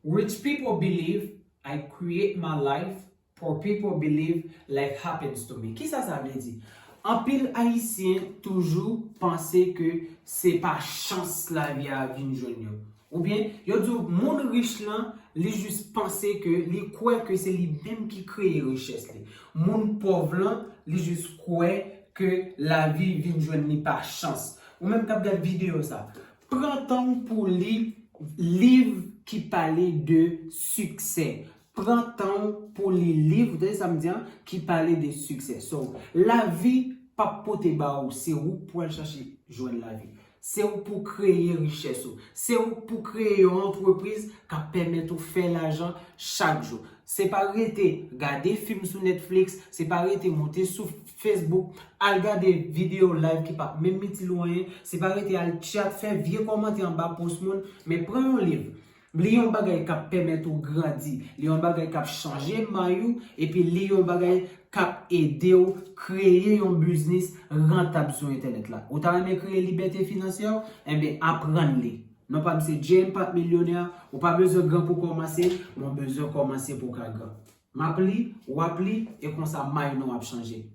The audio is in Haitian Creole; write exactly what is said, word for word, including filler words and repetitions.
Rich people believe I create my life, poor people believe life happens to me. Kisa sa vle di? Anpil Ayisyen toujou panse ke se pa chans lavi a vin jwenn yo. Oubyen, yo di w moun rich lan, li jis panse ke li kwè ke se li menm ki kreye richès li. Moun pòv lan, li jis kwè ke lavi vin jwenn li pa chans. Ou menm k ap gad videyo sa, pran tan w pou li liv ki pale de siksè. Pran tan w pou li liv, w tande sa m di an, ki pale de siksè. So, lavi p ap pote ba ou, se ou k pou al chache jwenn lavi. Se ou k pou kreye richès ou. Se ou k pou kreye yon antrepriz k ap pèmèt ou fè lajan chak jou. Se pa rete gade fim sou Netflix, se pa rete monte sou Facebook, al gade videyo live ki p ap menm itil ou anyen, se pa rete al chat, fè vye kòmantè anba post moun, men pran yon liv. Li yon bagay k ap pèmèt ou grandi, li yon bagay k ap chanje may ou, epi li yon bagay k ap ede w kreye yon biznis rantab sou entènèt la. Ou ta renmen kreye libète finansyè? Enben, aprann li. Non pa m se J M Pat Milyonè, ou pa bezwen gran pou kòmanse, men w bezwen kòmanse pou w ka gran. M ap li, w ap li, e konsa may nou ap chanje.